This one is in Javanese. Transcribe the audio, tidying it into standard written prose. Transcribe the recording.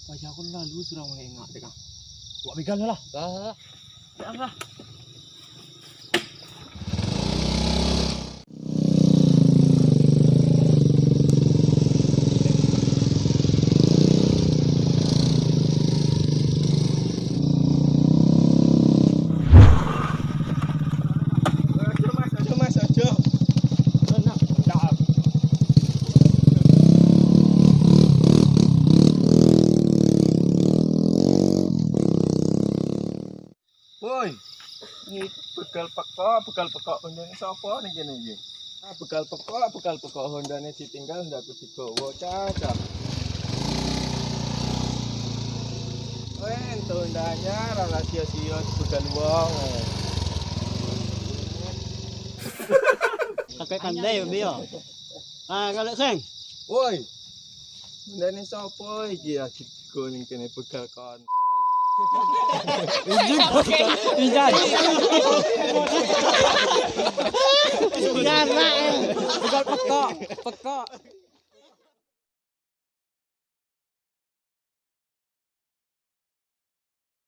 Wajah aku lalu surang mengengak dek ah. Buat begal lah. Lah. Ya lah. Woi, ini begal pekok Hondane sapa ning kene iki? Ah, begal pekok Hondane ditinggal ndak digawa cacah. Woi, entuk Hondanya ora sia-sia begal wong. Pakai kandai yo. Ah, kalau sing. Woi. Hondane sapa iki ya digawa ning kene begal kon. Izin. Izin. Bukan pekok, pekok.